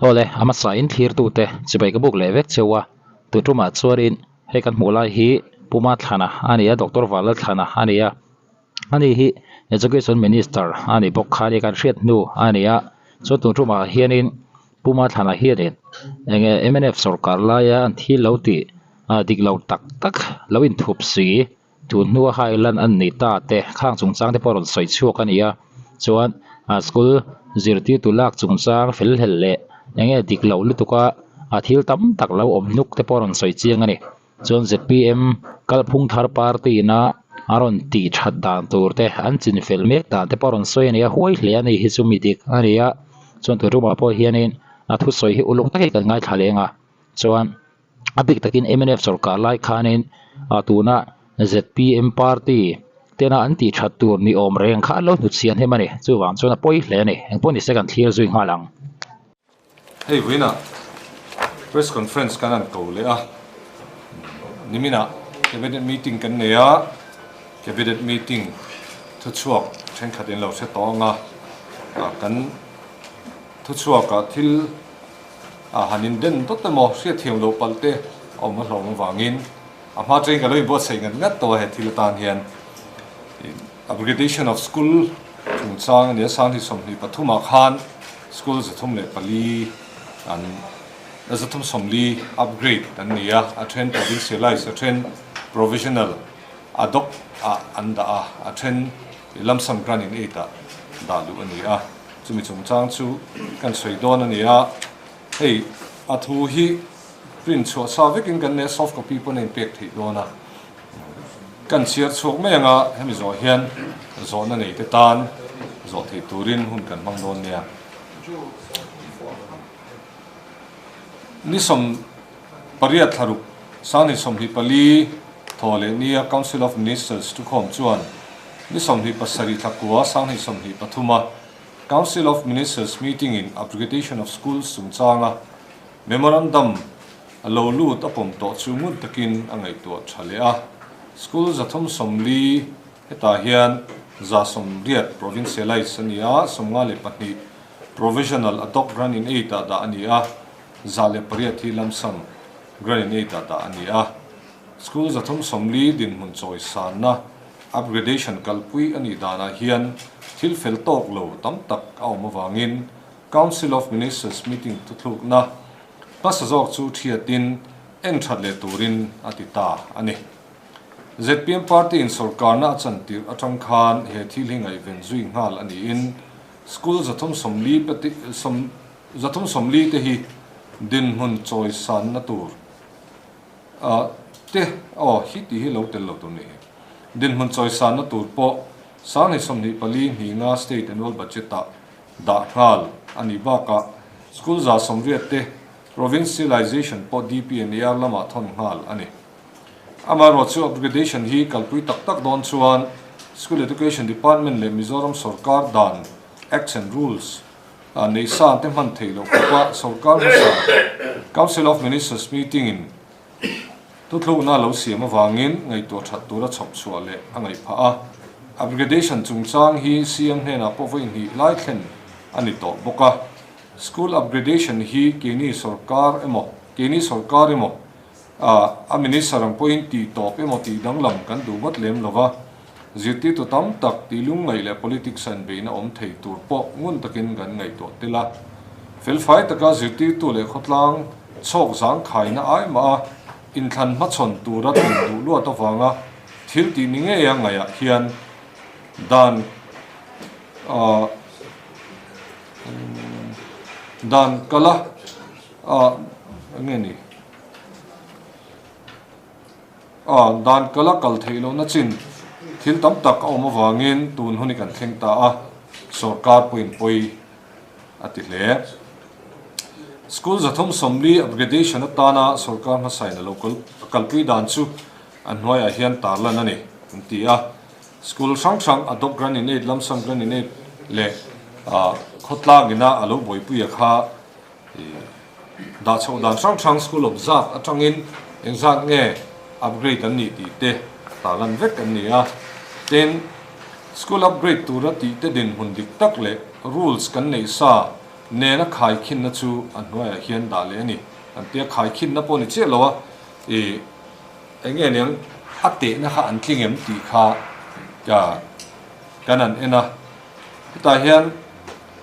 Awle, a hmasa in thlirtute chibai ka buk leh vek cheu a, tun tumah chuanin hei kan hmuh lai hi Puma Thlana a ni a, Doctor Vanlalthlana a ni a, ani hi Education Minister a ni bawk kha a ni, kan hriat hnu a ni a, chuan tun tumah hianin Puma Thlana hianin eng nge mnf sawrkar laia an thil lo tih dik lo tak tak lo inthup si. Tun hnua highland an ni ta te khang chungchang te pawh a rawn sawi chhuak a ni a, chuan ah school zirtirtu lak chungchang fel hlel leh eng nge dik loh lutuk a a thil tam tak lo awm hnuk te pawh a rawn sawi chiang a ni. Chuan zpm kalphung thar party ina a rawn tih that dan tur te an chin fel mek dan te pawh a rawn sawi a ni a, huai hle a ni hi chu mi dik a ni a, chuan tun tumah pawh hianin a thusawi hi uluk takin kan ngaithla leng a, chuan. A bik takin mnf sawrkar lai khanin ah tuna zpm party tena an tih that tur ni awm reng kha an lo hnut chhian hem a ni. Chuvang chuan a pawi hle a ni. Engpawh nise kan thlir zui nghal ang. Hei vawiinah press conference kan han ko leh a, niminah cabinet meeting kan nei a, cabinet meeting thuchhuak thenkhat in lo hre tawh ang a, kan thuchhuakah thil A han in den dawt emaw hriatthiam loh palh te a awm a hlawm avangin a hma atangin ka lo inbuatsaih ngat ngat tawh a he thil atan hian Upgradation of School chungchang a ni a, 2023 ah khan School 34 an 340 upgrade an ni a, a then provincialize a then provisional ad hoc ah an dah a, a then lump sum grant in aid ah dah luh a ni a. Chumi chungchang chu kan sawi dawn a ni a, hei a thu hi print chhuah sa vekin kan nei a, soft copy pawn a inpek theih dawn a, kan chhiar chhuak mai ang a, hemi zawh hian zawhna nei te tan zawh theih turin hun kan hmang dawn nia. Ni 18 thlaruk 2024 thaw leh nia Council of Ministers thukhawm chuan ni 27 thlakua 2023 a Council of Ministers meeting in Upgradation of Schools chungchanga memorandum a lo lut a pawm tawh chu ngun takin a ngaihtuah tha leh a. School 340 hetah hian 180 provincialized a ni a, 52 provisional ad hoc grant in aid ah dah a ni a, 108 hi lump sum grant in aid ah dah a ni a. School 340 dinhmun chawisanna Upgradation kalpui a nih danah hian thil fel tawk lo tam tak a awm avangin Council of Ministers meeting thuthlukna hmasa zawk chu thiatin en that leh turin a ti ta a ni. Zpm party in sawrkarna a chantirh atang khan he thil hi ngaihven zui nghal a niin school 340 te hi dinhmun chawisanna tur Ah, te, aw, hi tih hi lo tel lo tur nih hi. Dinhmun chawisanna tur pawh 2024 hninga State Annual Budget ah dah nghal a nih bakah School 180 te Provincialization pawh DPNAR lamah thawn nghal a ni. Amaherawhchu upgradation hi kalpui tak tak dawn chuan School Education Department leh Mizoram Sawrkar dan Acts and Rules A nei sa te hman theih loh khawpa sawrkar hmasa Council of Ministers meeting in thuthlukna lo siam avangin ngaihtuah that tura chhawp chhuah leh a ngaih phah a. Upgradation chungchang hi CM hnenah pawh vawi hnih lai thlen a ni tawh bawk a. School upgradation hi keini sawrkar emaw keini sawrkar emaw a minister ang pawhin tih tawp emaw tih danglam kan duh ngawt lem lova. Zirtirtu tam tak tih lungngaih leh politics a inbeihna awm thei tur pawh ngun takin kan ngaihtuah tel a. Felfai taka zirtirtu leh khawtlang chhawk zangkhaina ai mah a inthlan hmachhawn tura tum duh luat avanga thil tih ni ngeia ngaihah hian dan dan kala eng nge ni? A, dan kala kal theih lohna chin thil tam tak a awm avangin tun hun hi kan thleng ta a, sawrkar pawhin pawi a ti hle. School 340 upgradation atana sawrkar hmasain a lo kalpui dan chu a hnuaiah hian tarlan a ni, an ti a. School hrang hrang Adopt Grant in Aid, Lump Sum Grant in Aid leh khawtlang ina a lo buaipuia kha Dah chhoh dan hrang hrang School of zat atangin engzat nge upgrade an nih tih te tarlan vek an ni a. Tin, school upgrade tura tih te dinhmun dik tak leh rules kan neih sa Nena khaikhinna chu a hnuaiah hian dah leh a ni. An tia khaikhinna pawh ni chiah lo a, ih eng nge niang a tehna kha an tling em tih kha ka kan han en a. Hetah hian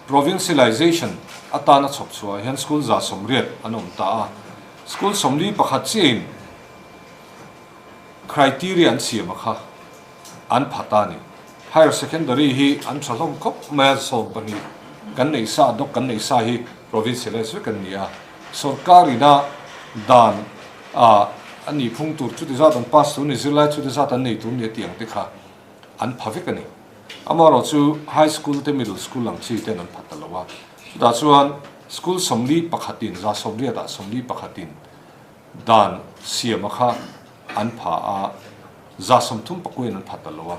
provincialization atana chhawp chhuahah hian school 180 an awm ta a, school 41 chiahin criteria an siam a kha an pha ta a ni. Higher Secondary hi an tha hlawm khawp mai a, 12 kan neih sa, dawk kan neih sa hi provincialize vek an ni a. Sorkar ina dan ah a nih phung tur chuti zat an pass tur ni, zirlai chuti zat an nei tur ni a tih ang te kha an pha vek a ni. Amaherawh chu High School te Middle School ang chi ten an pha ta lo a. Chutah chuan School 41 in, 180 ah 41 in Dan siama kha an pha a, 30 pakuin an pha ta lo a.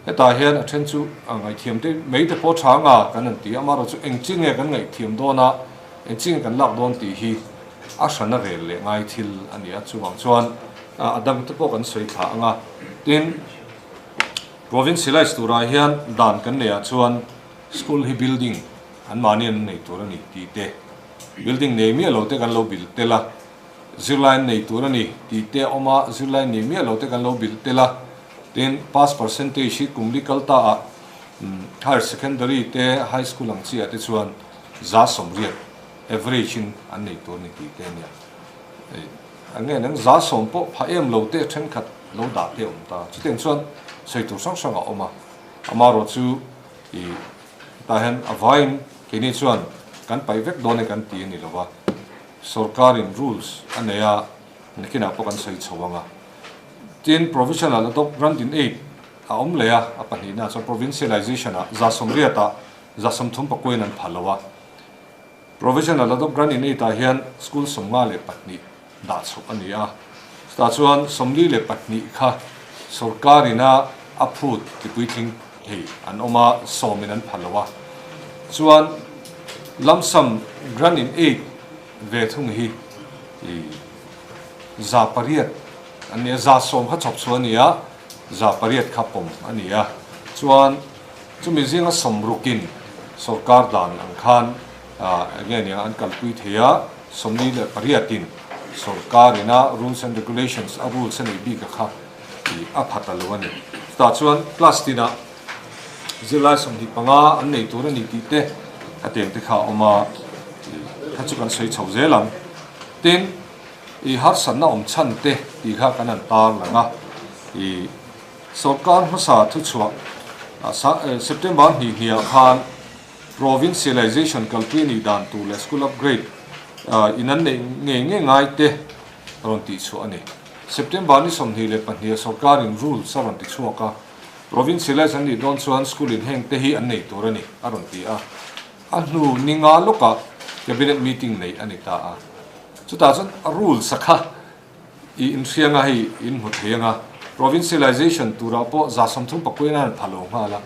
Hetah hian a then chu a ngaihthiam te mai te pawh tha anga kan han ti a, amaherawhchu eng chi nge kan ngaihthiam dawn a, eng chi nge kan lak dawn tih hi a hrana rel leh ngai thil a ni a, chuvang chuan a dang te pawh kan sawi thla ang a. Tin, Provincialize turah hian dan kan neih ah chuan school hi building anmahni an nei tur a ni tih te, Building nei miah lo te kan lo bilh tel a, zirlai an nei tur a ni tih te a awm a, zirlai nei miah lo te kan lo bilh tel a, tin pass percentage hi kum li kal ta ah higher secondary te high school ang chi ah te chuan 80% average in an nei tur a ni tih te a nia. Eng nge nang 100 pawh pha em lo te thenkhat lo dah te a awm ta, chutiang chuan sawi tur hrang hrang a awm a, amaherawhchu ih Tah hian a vaiin keini chuan kan paih vek dawn e kan ti a ni lo va, sorkarin rules a nei a, nakinah pawh kan sawi chho ang a. Tin, provisional adopt grant in aid a awm leh a, a pahnihna chuan provincialization ah 80 ah 30 pakuain an phal lo a. Provisional adopt grant in aid ah hian school 52 dah chhoh a ni a, chutah chuan 42 kha sorkarin a a phut tipuitling thei an awm a, sawmin an pha lo a, chuan lump sum grant in aid ve thung hi 800 an ni a, 10% kha chhawp chhuah a ni a, 800 kha pawm a ni a, chuan chumi zinga 60in sorkar dan ang khan Eng nge nia an kalpui thei a, 48 in sorkar ina rules and regulations a rules a neih bik a kha i a pha ta lo a ni. Chutah chuan class tinah zirlai 25 an nei tur a ni tih te a teng te kha a awm a, i kha chu kan sawi chho zel ang. Tin, i harsatna awm chhan te tih kha kan han tar lang a, i sorkar hmasa thuchhuah September hnih hniah khan Provincialization kalpui a nih dan tur leh school upgrade in an neih ngei ngei ngai te rawn tih chhuah a ni. September ni 22 ah sorkarin rules a rawn ti chhuak a, provincialize an nih dawn chuan school in heng te hi an nei tur a ni a rawn ti a. A hnu ni nga lawkah cabinet meeting neih a ni ta a. Chutah chuan rules a kha i inhriang a hei in hmu thei ang a, provincialization turah pawh 30 pakuin a han pha lo nghal a.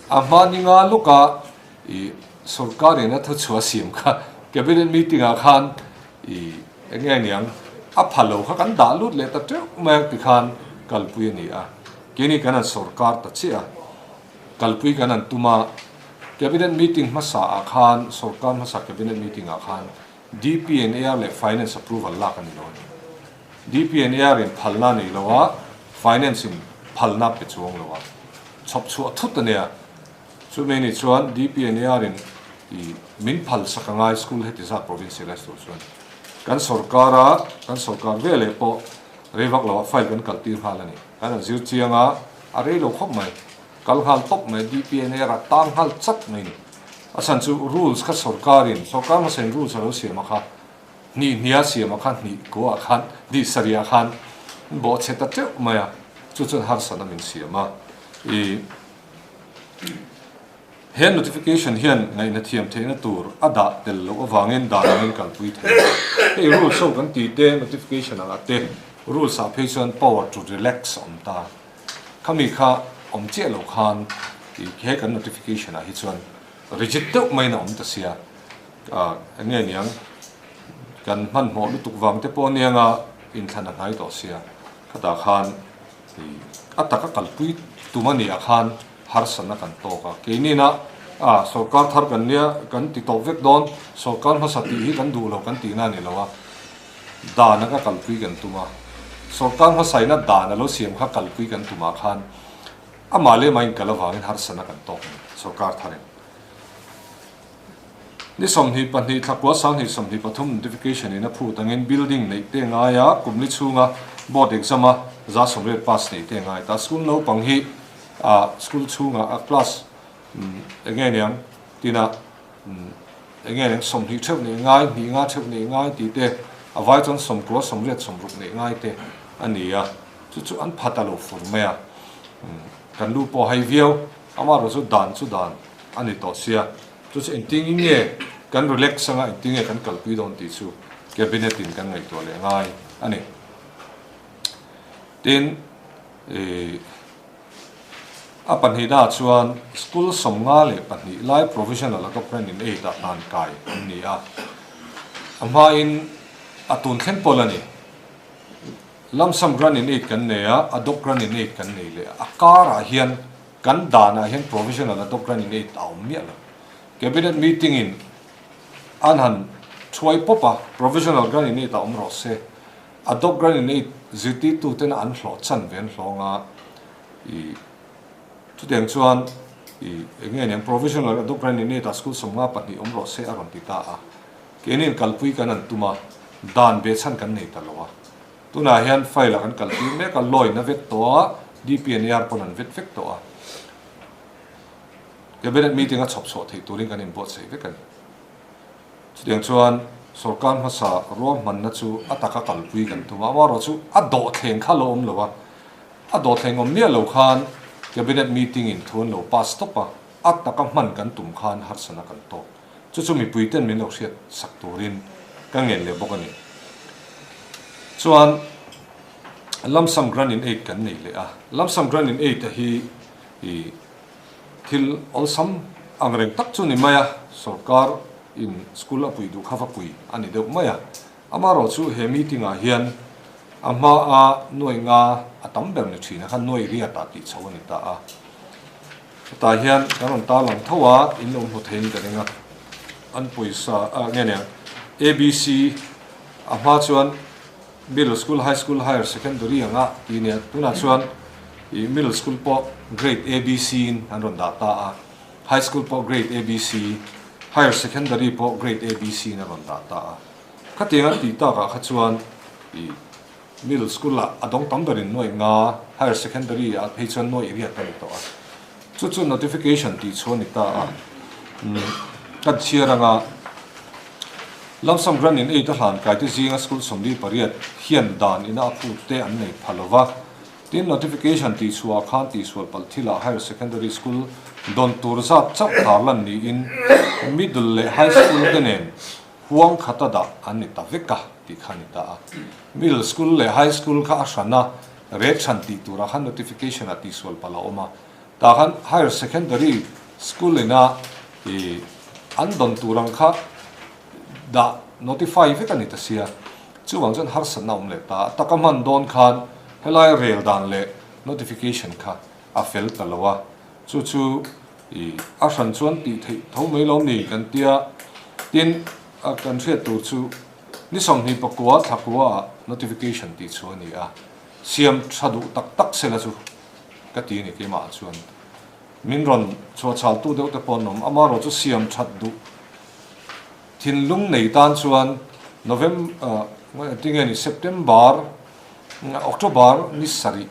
A hma ni nga lawka i sorkarin a thuchhuah siam kha cabinet meeting ah khan i eng nge niang a pha lo kha kan dah lut leh ta teuh mai ang tikhan kalpui a ni a. Keini kan han sorkar ta chiah a, kalpui kan han tum a, cabinet meeting hmasa ah khan sorkar hmasa cabinet meeting ah khan DPNAR leh finance approval lak a ni lo a ni. DPNAR in phalna a nei lo a, finance in phalna pe chuang lo a. Chhawp chhuah thut a nia. Chumi nih chuan DPNAR in i min phal sak a ngai school heti zat provincialize tur chuan kan sorkar a, kan sorkar ve leh pawh rei vak lo ah file kan kal tir nghal a ni. Kan han zir chiang a, a rei lo khawp mai. Kal nghal tawp mai DPNAR a tang nghal chat mai ni. A chhan chu rules kha sorkar in, sorkar hmasa in rules a lo siam a kha, hnih hnia siam a kha hnih kuah khan, hnih sarih ah khan bawh chhe ta teuh mai a, chu chuan harsatna min siam a. I he notification hian ngaihna thiam theihna tur a dah tel loh avangin dan angin kalpui thei a. Hei rules ho kan tih te notification angah te rules ah phei chuan power to relax a awm ta. Khami kha awm chiah loh khan i he kan notification ah hi chuan rigid deuh maiin a awm ta sia. Eng nge niang kan hmanhmawh lutuk vang te pawh anianga inthlan a hnai tawh sia. Khatah khan I a taka kalpui tum a nih ah khan harsatna kan tawk a, keinina A sorkar thar kan nia kan ti tawp vek dawn, sorkar hmasa tih hi kan duh lo kan tihna a ni lo a, dan anga kalpui kan tum a, sorkar hmasaina dan a lo siam kha kalpui kan tumah khan amah leh mah inkal avangin harsatna kan tawk a ni sorkar tharin. Ni 22 thlakua 2023 notification in a phut angin building neih te ngai a, kum li chhunga board exam a 80% pass neih te ngai ta. School naupang hi ah school chhunga a class eng nge niang tina eng nge niang 20 theuh neih ngai, hnih nga theuh neih ngai tih te a vai chuan 90 80 60 neih ngai te a ni a, chu chu an phat a lo fur mai a. Kan lu pawh hai viau, amaherawhchu dan chu dan a ni tawh sia. Chu chu engtin nge kan relax anga engtin nge kan kalpui dawn tih chu cabinet in kan ngaihtuah leh ngai a ni. Tin, ih a pahnihna ah chuan school 52 lai provisional adopt grant in aid ah hlan kai an ni a, a hmain a tun thleng pawl a ni. Lump sum grant in aid kan nei a, adopt grant in aid kan nei leh a, a karah hian Kan danah hian provisional adopt grant in aid a awm miah lo. Cabinet meeting in an han thuai pawp a, provisional grant in aid a awm rawh se. Adopt grant in aid zirtirtu tena an hlawh chan ve an hlawng a, i chutiang chuan i eng nge niang provisional adopt grant in aid ah school 52 awm rawh se a rawn ti ta a. Keini kalpui kan an tum a, dan ve chhan kan nei ta lo a. Tunah hian file ah kan kaltir mek a, law in a vet tawh a, DPNR pawn an vet vek tawh a. Cabinet meeting a chhawp chhuah theih turin kan inbuatsaih vek a ni. Chutiang chuan sorkar hmasa ruahmanna chu a taka kalpui kan tum a, amaherawhchu a dawhthleng kha lo awm lo a, a dawhthleng awm miah lo khan Cabinet meeting in thu an lo pass tawp a, a taka hman kan tum khan harsatna kan tawk. Chu chu mipui ten min lo hriat sak turin ka ngen leh bawk a ni. Chuan lump sum grant in aid kan nei leh a, lump sum grant in aid a hi i thil awlsam ang reng tak chu ni mai a, sorkar in school a pui duh kha va pui a ni deuh mai a. Amaherawh chu he meeting ah hian a hma a nuai nga a tam ber ni thin a khan nuai riat ah tih chho a ni ta a. Hetah hian kan rawn tarlang tho a, in lo hmu theiin ka ring a, an pawisa ah nge nia ABC a hma chuan middle school, high school, higher secondary anga tih nia tunah chuan ih middle school pawh grade ABC in an rawn dah ta a, high school pawh grade ABC, higher secondary pawh grade ABC in a rawn dah ta a. Khatiang an tih takah kha chuan ih Middle school ah a dawng tam berin nuaih nga, higher secondary ah phei chuan nuaih riat a ni tawh a. Chu chu notification tih chu a ni ta a. Kan chhiar anga Lump sum grant in aid a hlan kai te zinga school 48 hian dan ina a phut te an nei pha lo va. Tin, notification tih chhuah ah khan tihsual palh thil ah higher secondary school dawn tur zat chauh tarlan niin middle leh high school te nen Huang khata dah an ni ta vek a tih kha a ni ta a. Middle school leh high school kha a hran a, rate hran tih turah khan notification ah tihsual palh a awm a. Tah khan higher secondary school ina ih an dawn tur ang kha dah notify vek a ni ta sia. Chuvang chuan harsatna a awm leh ta a. Taka hman dawn khan helai rel dan leh notification kha a fel ta lo a. Chu chu I a hran chuan tih theih tho mai lo ni kan tia. Tin, a kan hriat tur chu ni 29 thlakua ah notification tih chu a ni a, siam tha duh tak tak sela chu ka ti a ni keimah ah chuan. Min rawn chhuahchhal tu deuh te pawh an awm, amaherawh chu siam that duh thinlung nei tan chuan November, tinge ni September, October ni sarih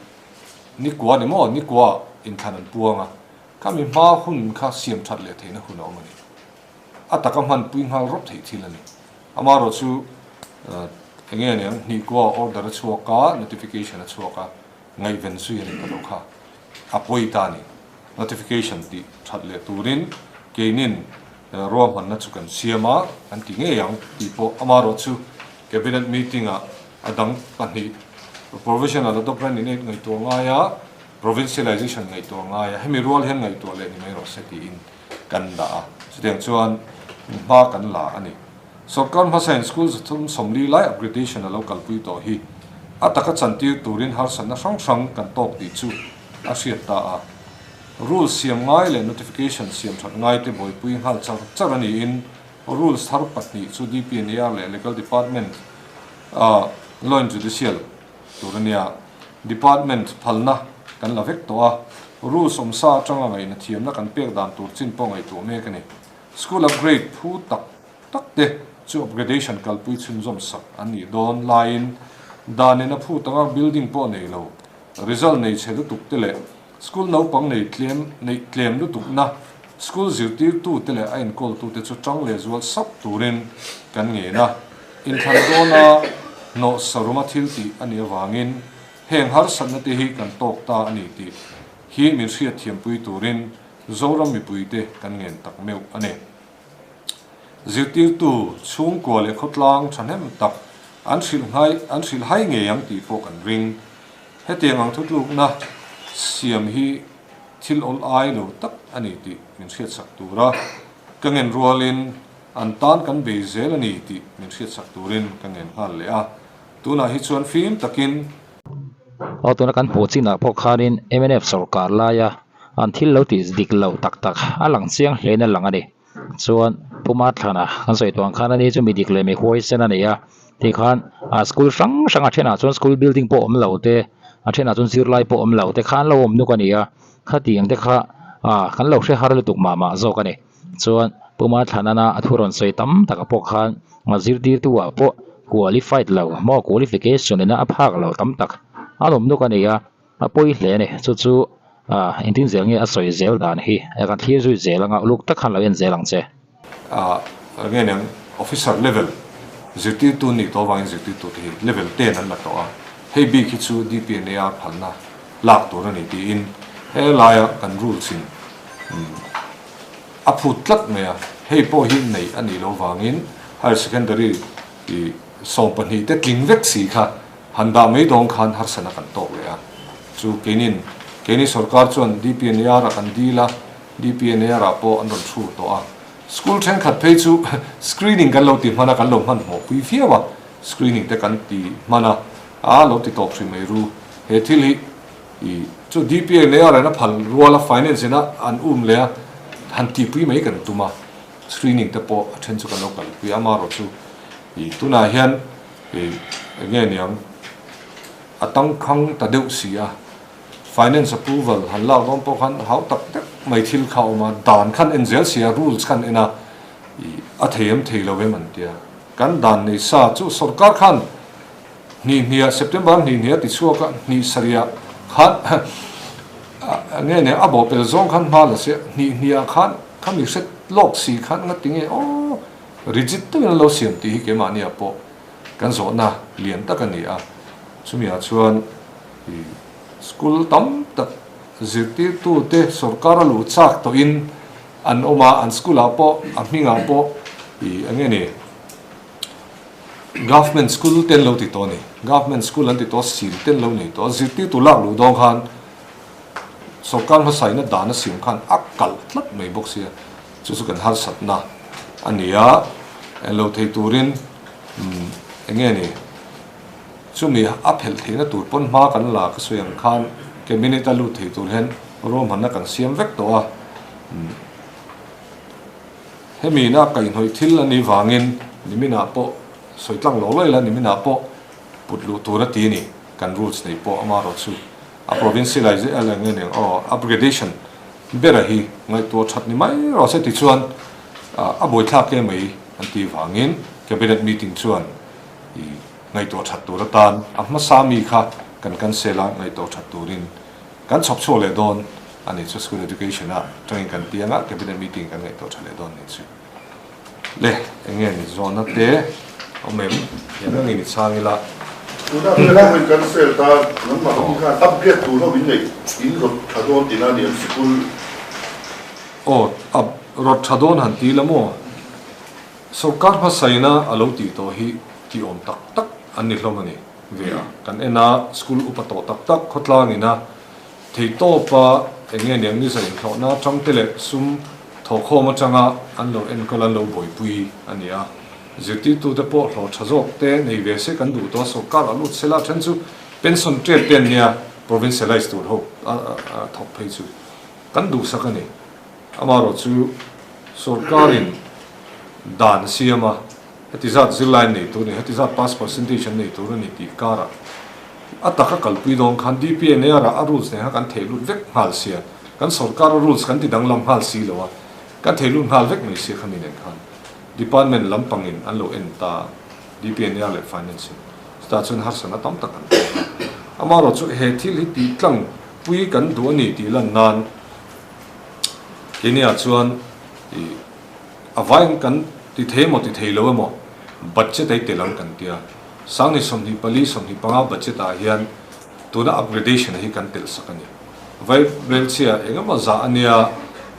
ni kua ni maw, ni kua ah inthlan an puang a. Khami hma hun kha siam that leh theihna hun a awm a ni. A taka hmanpui nghal rawp theih thil a ni. Amaherawh chu eng nge niang, hnihkua order a chhuak a, notification a chhuak a, ngaihven zui a ni ta lo kha. A pawi ta a ni. Notification tih that leh turin keinin ruahmanna chu kan siam a, kan ti ngei ang tih pawh amaherawh chu Cabinet meeting ah a dang pahnih provisional adopt grant in aid ngaihtuah ngai a, Provincialization ngaihtuah ngai a, hemi rual hian ngaihtuah leh ni mai rawh se tiin kan dah a, chutiang chuan hma kan la a ni. Sorkar hmasain school 340 lai upgradation a lo kalpui tawh hi a taka chantir turin harsatna hrang hrang kan tawk tih chu a hriat ta a. Rules siam ngai leh notification siam that ngai te buaipui nghal char char a niin rules thar pahnih chu DPNAR leh Legal Department ah Law and Judicial tur a nia. Department phalna kan la vek tawh a, rules awmsa atanga ngaihna thiamna kan pek dan tur chin pawh ngaihtuah mek a ni. School upgrade phu tak tak te chu upgradation kalpui chhunzawm sak an nih dawn laiin danin a phut anga building pawh nei lo, result nei chhe lutuk te leh school naupang nei tlem neih tlem lutukna school zirtirtu te leh a enkawltu te chu tang leh zual sap turin kan ngen a. Inthlan dawna hnawh saruma thil tih a nih avangin heng harsatna te hi kan tawk ta a ni tih hi min hriatthiampui turin Zoram mipuite kan ngen tak meuh a ni. Zirtirtu chhungkua leh khawtlang thahnem tak an hrilh nghai an hrilh hai ngei ang tih pawh kan ring. Hetiang ang thutlukna siam hi thil awl ai lo tak a ni tih min hriatsak tura ka ngen rualin an tan kan bei zel a ni tih min hriatsak turin ka ngen nghal leh a. Tunah hi chuan fim takin. Aw tuna kan hmuh chinah pawh khanin mnf sawrkar laia an thil lo tih dik lo tak tak a lang chiang hlein a lang a ni. Chuan Pu Mathlana kan sawi tawh ang khan ani chu mi dik leh mi huaisen a ni a, tikhan ah school hrang hrang a thenah chuan school building pawh awm lo te, a thenah chuan zirlai pawh awm lo te khan lo awm nuk a ni a, khatiang te kha ah kan lo hre har lutuk mah mah zawk a ni. Chuan Pu Mathlana a thu rawn sawi tam takah pawh khan a zirtirtu ah pawh qualified lo maw qualification ina a phak lo tam tak a awm nuk a ni a. A pawi hle a ni, chu chu ah engtin zel nge a sawi zel dan hi e kan thlir zui zel anga uluk tak khan lo en zel ang che. Ah nge niang officer level zirtirtu nih tawh avangin zirtirtu te hi level ten an la tawh a, hei bik hi chu DPNAR phalna lak tur a ni tiin he laia kan rules in a phut tlat mai a, hei pawh hi neih a nih loh vangin higher secondary ih 12 te tling vek si kha Han dah mai dawng khan harsana kan tawk leh a, chu keinin keini sorkar chuan DPNAR ah kan dil a, DPNAR ah pawh an rawn thu tawh a. School thenkhat phei chu screening kan lo ti hman a, kan lo hmanhmawh pui viau a, screening te kan ti hman a, a lo ti tawp hri mai ru. He thil hi i chu DPNAR in a phal rual a, finance in a an um leh a, han tihpui mai kan tum a, screening te pawh a then chu kan lo kalpui a, amaherawhchu i tunah hian Ih, enge niang? A tangkhang ta deuh si a, finance approval han lak dawn pawh khan hau tak deuh mai thil kha a awm a, dan khan en zel si a, rules khan en a, ih, a thei em thei lo em an ti a. Kan dan nei sa chu sorkar khan hnih hniah, September hnih hniah ti chhuak a, hnih sarihah khan enge niang a bawhpel zawng khan hma la se, hnih hniah khan khami hre lawk si khan nga ti nge aw, Rigid takin an lo siam tih hi keimahniah pawh kan zawhna lian tak a ni a. Chumiah chuan i school tam tak zirtirtute sorkar a luh chak tawhin an awm a, an school ah pawh a hmingah pawh i eng nge ni government school te an lo ti tawh a ni. Government school an ti tawh a, sil te an lo nei tawh a, zirtirtu lak luh dawng khan sorkar hmasaina dan a siam khan a kalh tlat mai bawk sia. Chu chu kan harsatna a ni a, en lo thei turin eng nge ni, chumi a phelh theihna tur pawn hma kan la ka sawi ang khan cabinet a lut thei tur hian ruahmanna kan siam vek tawh a, hemi ina kaihhnawih thil a nih vangin niminah pawh sawi tlang lo lo ila niminah pawh put luh tur a ti a ni, kan rules nei pawh amaherawhchu a provincialize a eng nge ni ang aw upgradation Bera hi ngaihtuah that ni mai rawh se tichuan a buaithlak em mai an tih vangin Cabinet meeting chuan i ngaihtuah that tur atan a hmasa mi kha kan cancel a, ngaihtuah that turin kan chhawp chhuak leh dawn a ni chu School Education ah tangin kan ti anga Cabinet meeting kan ngaihtuah tha leh dawn a ni chu. Le eng nge ni zawhna te awm em? Thiam reng in i chhang ila. Tuna hmel ho in cancel ta nangmah hi khan upgrade tur ho in neih in rawt tha dawn tihna a ni em sikul? Aw up rawt tha dawn han ti la maw? Sorkar hmasaina a lo tih tawh hi tih awm tak tak an ni hlawm a ni ve a. Kan en a school upa tawh tak tak khawtlang ina Theihtawpa eng nge niang ni zain hlawhna atang te leh sum thawhkhawm atanga an lo enkawl an lo buaipui a ni a. Zirtirtute pawh hlawh tha zawk te nei ve se kan duh tawh a, sorkar a lut sela then chu pension trade te an nia, provincialize tur ho a thawk phei chu. Kan duhsak a ni. Amaherawhchu sorkarin dan siam a, heti zat zirlai an nei tur a ni, heti zat pass percentage an nei tur a ni tih karah a taka kalpui dawn khan DPNR ah a rules nen khan kan theh lut vek nghal sia, kan sorkar a rules kan ti danglam nghal si lo a, kan theh lut nghal vek mai sia khami nen khan department lampangin an lo en ta DPNR leh finance in chutah chuan harsatna tam tak an tawk a. Amaherawhchu he thil hi tih tlang pui kan duh a ni tih lan nan Kenya chuan ih a vaiin kan ti thei emaw ti thei lo emaw budget a i tel ang kan tia. Sangni 24 25 budget ah hian tuna upgradation hi kan telh sak a ni. Vai relchhia eng emaw zah a nia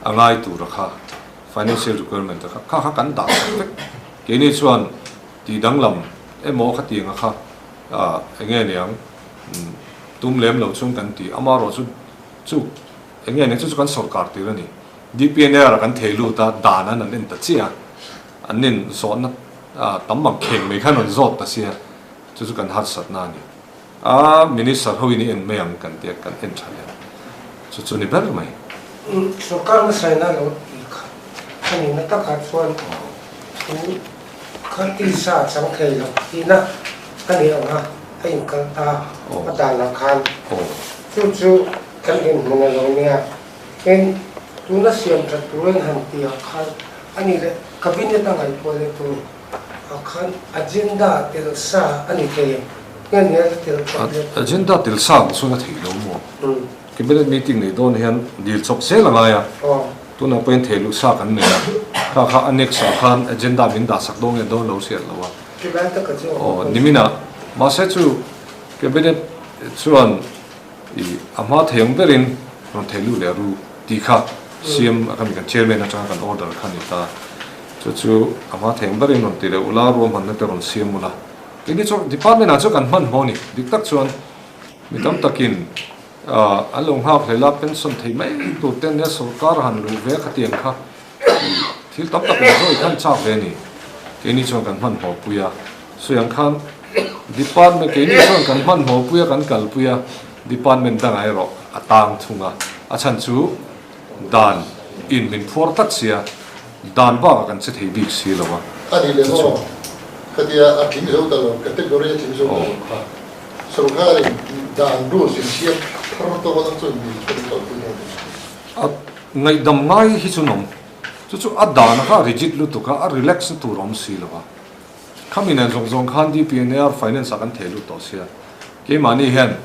a ngai tura kha financial requirement a kha kha kha kan dah sak vek. Keini chuan tih danglam emaw kha tiang a kha ah eng nge niang tum lem lo chung kan ti. Amaherawh chu chu Eng nge nih chu chu kan sawrkar tir a ni. DPNR a kan thei lut a, dan an an en ta chiah a, an nin zawhna tam ang kheng mai khan an zawt ta sia, chu chu kan harsatna a ni. A minister ho in i en mai ang kan tia kan en tha leh a, chu chu ni ber mai. Sawrkar hmasaina lo tih kha a nihna takah chuan thu kha tisa a chang thei lo tihna a ni ang a, a inkal ta a danah khan chu chu Kan inhmun a lo nia. Tin, tuna siam that turin han ti ah khan a ni leh Cabinet a ngaihtuah leh tur ah khan agenda tel sa a ni thei em? Nge ni a tel chawp leh tur? Agenda tel sa ang chuan a theih lo maw? Cabinet meeting nei dawn hian dil chawp zel a ngai a, tunah pawhin thei luh sa kan nei a, kha kha annex ah khan agenda min dah sak dawn nge dawn lo hriat lo a. Aw, niminah mahse chu Cabinet chuan I a hma thei ang berin rawn thei lut leh ru tih kha siam a kan kan chairman atanga kan order kha a ni ta. Chu chu a hma thei ang berin rawn ti leh ula ruahmanna te rawn siam ula. Keini chu department ah chuan kan hmanhmawh a ni. Dik tak chuan mi tam takin an lo nghak hlel a, pension thei mai tur te ania sorkar han luh ve khatiang kha thil tam tak awm zawih khan chak ve a ni. Keini chuan kan hmanhmawh pui a. Sawi ang khan department keini chuan kan hmanhmawh pui a kan kalpui a, department dangah erawh a tang thung a, a chhan chu dan in min phuar tlat sia, dan bakah kan che thei bik si lo a. A nih leh maw? Khatia a tling zo ta lo, category a tling zo ta lo kha sorkarin dan rules in siam thar tawk atang chuan mi chuan in kalpui dawn a ni. A ngaihdam ngai hi chu nawm, chu chu a dan kha a rigid lutuk a, a relax na tur a awm si lo a. Khami nen zawng zawng khan DPNR Finance ah kan thei lut tawh sia, keimahni hian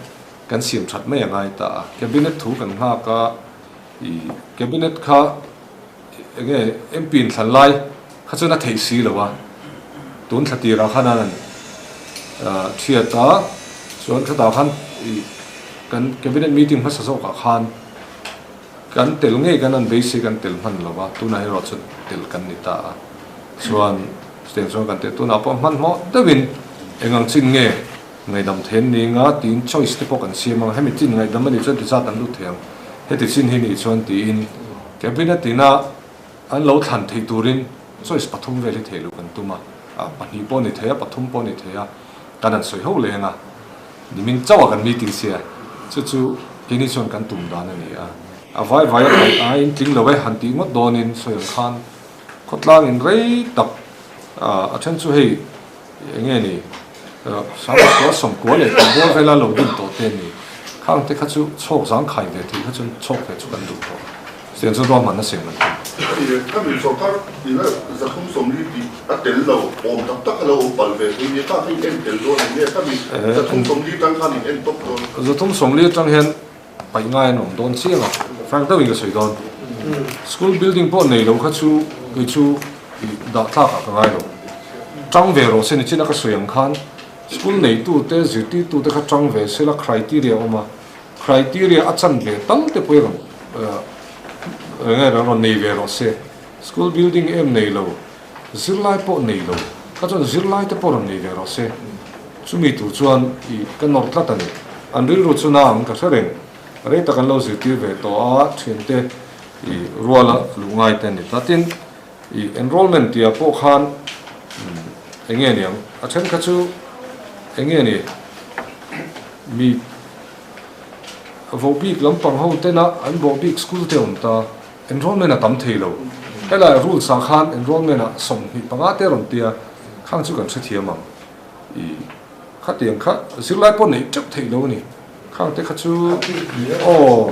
kan siam that mai a ngai ta a, Cabinet thu kan nghak a, i Cabinet kha enge MP in thlan lai kha chuan a theih si lo a, tun thla tirah khan an thiat a, chuan khatah khan i kan Cabinet meeting hmasa zawkah khan kan tel ngei kan an beisei kan tel hman lo a, tunah erawh chuan tel kan ni ta a, chuan. Chutiang chuan kan teh tunah pawh hmanhmawh deuhin eng ang chin nge ngaihdam then ni nga tiin choice te pawh kan siam ang, hemi chin ngaihdam a nih chuan ti zat an lut thei ang, heti chin hi nih chuan tiin cabinet ina an lo thlan theih turin choice pathum vel hi theih loh kan tum a, pahnih pawh a ni thei a, pathum pawh a ni thei a, kan han sawi ho leng a, nimin chauh a kan meeting sia, chu chu keini chuan kan tum dan a ni a, a vai vai a paih aiin tling lo e han tih ngawt dawnin sawi ang khan. Khawtlang in rei tak a then chu hei eng nge ni Sangkua Sawmkua leh Tihbual vela lo din tawh te ni khang te kha chu chhawk zang khai ve thei kha chuan chhawk ve chu kan duh tawh siang chu ruahmanna siam an tum. Khami sawrkar ina 340 tih a tel lo awm tak tak a lo awm palh ve thei nia kha kha in en tel dawn eng nge khami 340 tang khan in en tawp dawn. 340 atang hian Paih ngai an awm dawn chiang a, frank deuhin ka sawi dawn. School building pawh nei lo kha chu kei chu dah tlak ah ka ngai lo. Tang ve rawh se ni chin a ka sawi ang khan school neitu te zirtirtu te kha tang ve se la criteria a awm a, criteria a chan ve tal te pawh i rawn eng nge rawn nei ve rawh se. School building em nei lo, zirlai pawh nei lo kha chuan zirlai te pawh rawn nei ve rawh se. Chumi tur chuan i ka nawr tlat a ni. An rilru chu na ang ka hre reng. Rei tak an lo zirtir ve tawh a, thiante i ruala luh ngai te a ni ta. Tin, i enrollment tihah pawh khan eng nge niang? A then kha chu eng nge ni? Mi. Vohbik lampang ho tena an vohbik school te awm ta, enrollment a tam thei lo. Helai rules ah khan enrollment ah 25 te rawn tia, khang chu kan hrethiam ang. I khatiang kha zirlai pawh neih teuh theih lo a ni. Khang te kha chu aw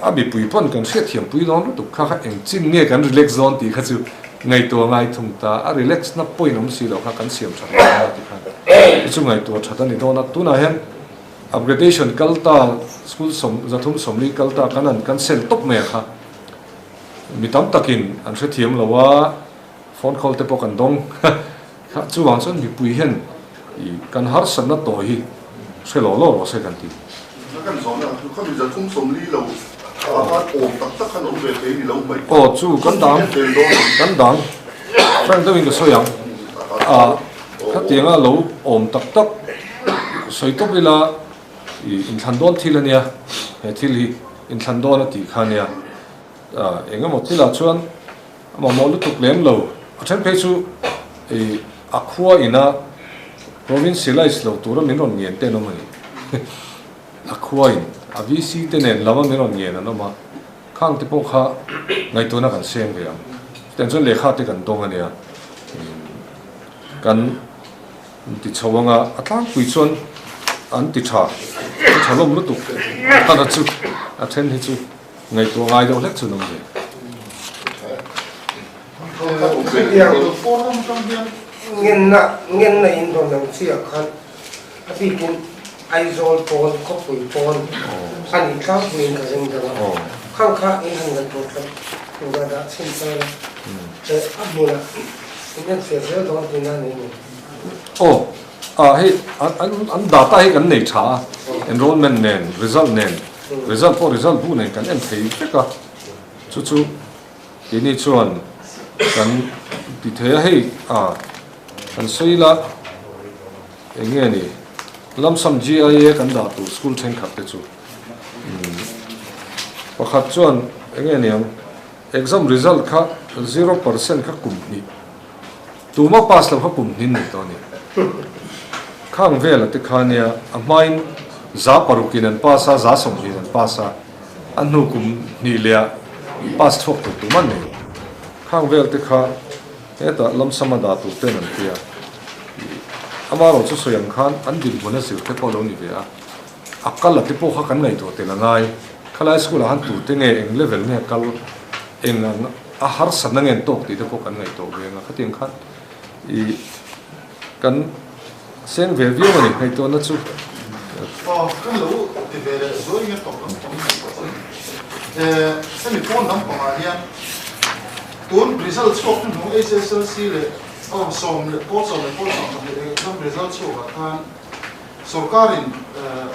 a mipui pawn kan hriatthiam pui dawn lutuk kha kha engchin nge kan relax dawn tih kha chu ngaihtuah ngai thung ta. A relax na point awm si lo kha kan siam that dawn a ti khan chu chu ngaihtuah that a ni dawn a. Tunah hian upgradation kal ta school sawm zathum sawmli kal ta kan an cancel tawp mai a kha mi tam takin an hrethiam lo a, phone call te pawh kan dawng. Kha chuvang chuan mipui hian i kan harsatna tawh hi hre lo lo rawh se kan ti. A kan zawhna chu kha mi zathum sawmli lo ah khan awm tak tak khan awm ve thei ni lo mai. Aw chu kan dang kan dang frank deuhin ka sawi ang a khatianga lo awm tak tak sawi tawp ila i inthlan dawn thil ania he thil hi inthlan dawn a tih kha ania engemaw thilah chuan A mamawh lutuk lem lo. A then phei chu i a khua ina provincialize lo tura min rawn ngen te an awm a ni. A khua in a VC te nen lama min rawn ngen an awm a, khang te pawh kha ngaihtuahna kan seng ve ang. Chutiang chuan lehkha te kan dawng a nia. Kan ti chho anga a tlangpui chuan an ti tha, an tha lawm lutuk. A chu a then hi chu. Ngaihtuah ngai deuh hlek chu an awm ve. Ngenna ngenna in rawn ang chiah khan a bikin Aizawl pawn khawpui pawn a nih tlangpuiin ka ring deuh a, khang kha in han ngaihtuah tlat tur a dah chhin chuan a hmunah in enfiah zel dawn tihna a ni ni. Aw, ah hei an data hi kan nei tha a, enrollment nen result nen. Result pawh result bu nen kan en thei vek a, chu chu keini chuan kan ti thei a, hei ah kan sawi ila eng nge ni lamsam GIA kan dah tur school thenkhat te chu pakhat chuan eng nge niang exam result kha 0% kha kum hnih tuma pass lo kha kum hnin ni tawh a ni. Khang vela te kha nia a hmain 600 in an pass a, 20% in an pass a, a hnu kum hnih leh ah pass chhuak tur tum an nei. Khang vel te kha hetah lamsam a dah tur ten an tia. Amaherawh chu sawi ang khan an dinhmun a zir te pawh lo ni ve a, a kal a te pawh kha kan ngaihtuah tel a ngai. Khalai school ah han tur te nge eng level nge kal eng ang a harsatna nge an tawk tih te pawh kan ngaihtuah ve ang a, khatiang khan i Kan seng ve viau a ni ngaihtuahna chu. Aw, kan lo ti ve leh zuai nge tawp lam pang ni tawh ang. Eh, hemi pawn lam pangah hian tun result chhuak hnuhnung HSLC leh aw sawm leh pawl sawm leh pawl 12 exam result chhuakah khan sorkarin eh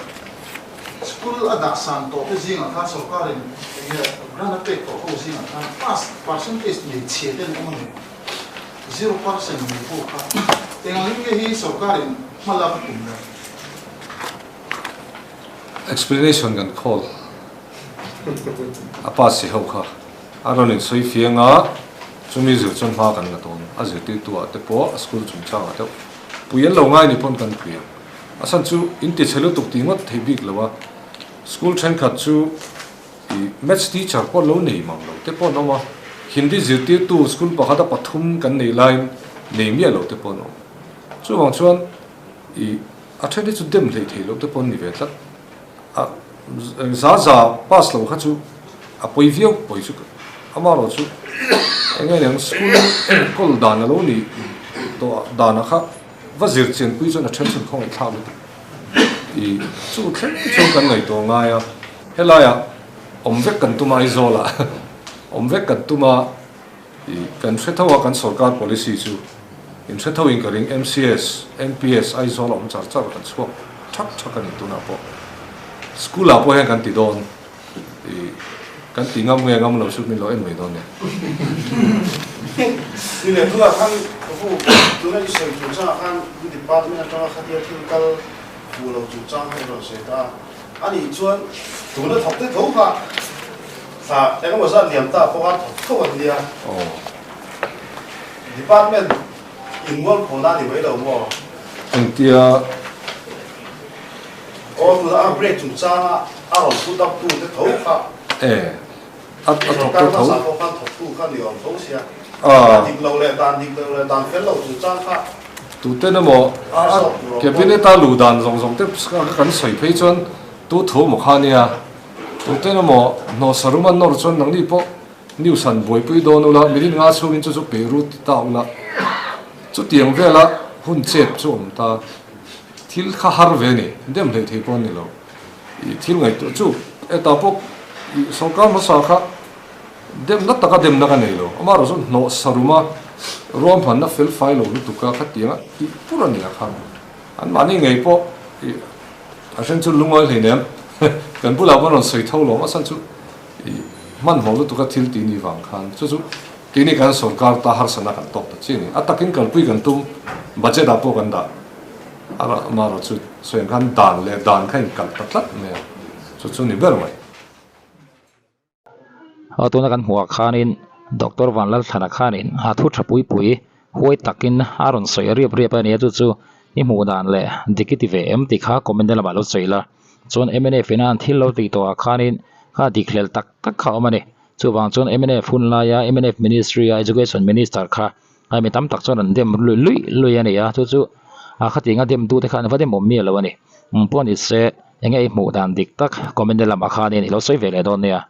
school a dah san tawh te zingah khan sorkarin enge grant a pek tawh ho zingah khan pass percentage nei chhia te an awm a ni. 0% nei pawh kha engangin nge hi sorkarin hma lak a tum le? Explanation kan call a pass si ho kha a rawn in sawi fiang a, chumi zir chuan hma kan la dawn a zirtirtu ah te pawh a school chungchang ah deuh pui an lo ngai ni pawn kan pui ang a chhan chu in ti chhe lutuk tih ngawt thei bik lo a school thenkhat chu I maths teacher pawh lo nei mang lo te pawh an awm a, Hindi zirtirtu school pakhata pathum kan nei laiin nei miah lo te pawh an awm. Chuvang chuan i a then hi chu dem hleih theih loh te pawh an ni ve tlat. A za za pass lo kha chu a pawi viau pawi chu amaherawh chu eng nge niang school enkawl dan a lo nih tawh danah kha va zir chianpui chuan a then chhun khawngaih thlak lutuk. I chu thleng chuan kan ngaihtuah ngai a. Helaiah awm vek kan tum a Aizawlah awm vek kan tum a, ih kan hre tho a kan sorkar policy chu in hre tho in ka ring MCS, MPS Aizawl a awm char char kan chhuak thak thak a ni tunah pawh school ah pawh hian kan ti dawn ih kan ti ngam nge ngam lo chu min lo en mai dawn nia. Ni leh tunah khan ka pu tuna i sawi chungchangah khan department atanga khatia thil kal fuh lo chungchang kha i rawn sawi ta a. A nih chuan tuna thawk te tho kha thla engemaw zat liam ta pawh khan thawk tho an nia. Department in mual phawna a ni mai lo maw? Engtia? Aw tuna a break chungchanga a rawn put up tu te tho kha. E a a thawk te tho. Sorkar hmasa pawh khan thawk tu kha ni awm tho sia. A dik lo leh dan dik lo leh dan fel lo chungchang kha. Tuten emaw a a cabinet a luh dan zawng zawng te kan sawi phei chuan tu thu maw kha nia. Tuten emaw hnawhsa rum a nawr chuan nangni pawh news han buaipui dawn ula minute nga chhungin chu chu pe ru ti ta ula chutiang vela hun chep chu awm ta. Thil kha har ve ni, dem hlei thei pawh a ni lo. I thil ngaihtuah chu hetah pawh i sorkar hmasa kha demna taka demna ka nei lo. Amaherawh chu hnawh saruma ruahmanna fel fai lo lutuk a khatiang a tih pur a ni a kha. Anmahni ngei pawh i a then chu lungawi hlei nem kan bulah pawh an rawn sawi tho lo a chhan chu i hmanhmawh lutuk a thil tih ni vang khan chu chu keini kan sorkar ta harsatna kan tawk ta chi a ni. A takin kalpui kan tum budget ah pawh kan dah. A amaherawh chu sawi ang khan dan leh dan kha inkalh ta tlat mai a, chu chu ni ber mai. Aw tuna kan hmuh ah khanin Doctor Vanlalthlana khanin a thu tha pui pui huai takin a rawn sawi riap riap a ni a, chu chu i hmuh dan leh dik i ti ve em tih kha comment lamah lo sawi la. Chuan mnf ina an thil lo tih tawh ah khanin kha dik hlel tak tak kha a awm a ni. Chuvang chuan mnf hun laia mnf ministry a Education Minister kha Hei mi tam tak chuan an dem luih luih luih a ni a, chu chu a khatiang a dem tu te khan va dem awm miah lo a ni. Eng pawh ni se eng nge i hmuh dan dik tak comment lamah khanin i lo sawi ve leh dawn nia.